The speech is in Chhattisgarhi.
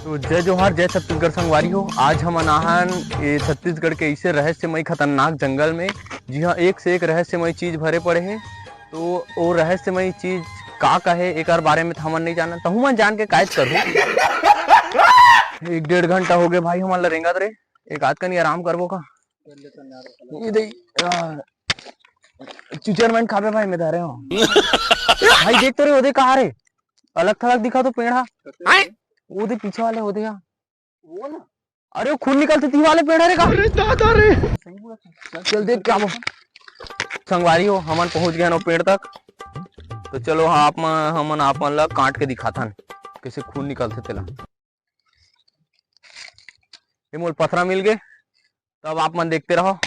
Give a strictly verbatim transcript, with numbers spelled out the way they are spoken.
तो जय जोहार, जय छत्तीसगढ़ संगवारी हो। आज हमन आहन ये छत्तीसगढ़ के ऐसे रहस्यमय खतरनाक जंगल में, जी हाँ, एक से एक रहस्यमय चीज भरे पड़े हे। तो वो रहस्यमय चीज का का हे, एकर बारे में तो हमन नहीं जानन, तहु मन जान के कायज करहू। एक डेढ़ घंटा हो गए भाई हमन ला रेंगत रे, एक आध कनी आराम करबो का? ये दे, आ, चुचर मन खाबे भाई, मैं धरे हूँ। भाई देख तो रे, ओदे कहाँ रे? अलग थलग दिखा तो पेड़ हा। आय? ओदे पीछे वाले ओदे हा। वो ना? अरे वो खून निकलते ती वाले पेड़ हरे का? अरे दादा रे। चल देख क्या वो। संगवारी हो, हमन पहुंच गए हन वो पेड़ तक। तो चलो हाँ, आप मन, हमन आप मन ला काट के दिखाथन, कैसे खून निकलते तेला। ये मोल पथरा मिल गए, तब आप मन देखते रहो।